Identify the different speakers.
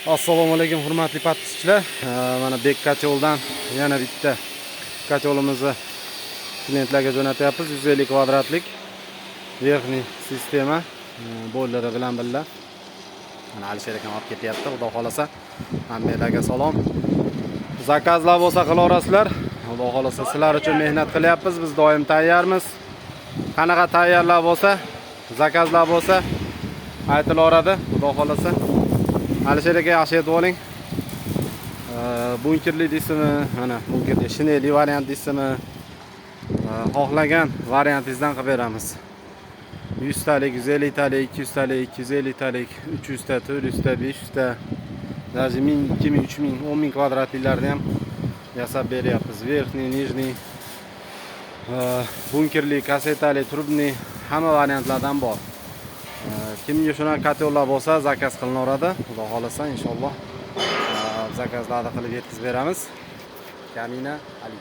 Speaker 1: Assalomu alaykum, hurmatli подписчик lar. Mana Bek котёл dan yana bitta котёл imizni klientlarga jo'natyapmiz. 150 kvadratlik верхний sistema, boyleri bilan birga. Mana Alisher akam olib ketyapti, xudo xolasa. Hammanglarga salom. Заказ lar bo'lsa qilaverasizlar. Xudo xolasa, sizlar uchun mehnat qilyapmiz. Biz doim tayyormiz. Qanaqa tayyorlar bo'lsa, заказ lar bo'lsa aytilaveradi, xudo xolasa. Alisher aka, yaxshi yetib oling. Bunkerli deysizmi, mana bunkerli, shineli variant deysizmi, xohlagan variantingizdan qilib beramiz. 100 talik, 150 talik, 200 talik, 250 talik, 300 ta, 400 ta, 500 ta, даже 1000, 2000, 3000, 10 ming kvadratliklarni ham yasab beryapmiz. Верхний, нижний, bunkerli, kassetali, трубный, hamma variantlardan bor. Kimga shunaqa котёл lar bo'lsa, заказ qilinaveradi. Xudo xolasa, inshaalloh, заказ larni qilib yetkazib beramiz. Kamina Ali.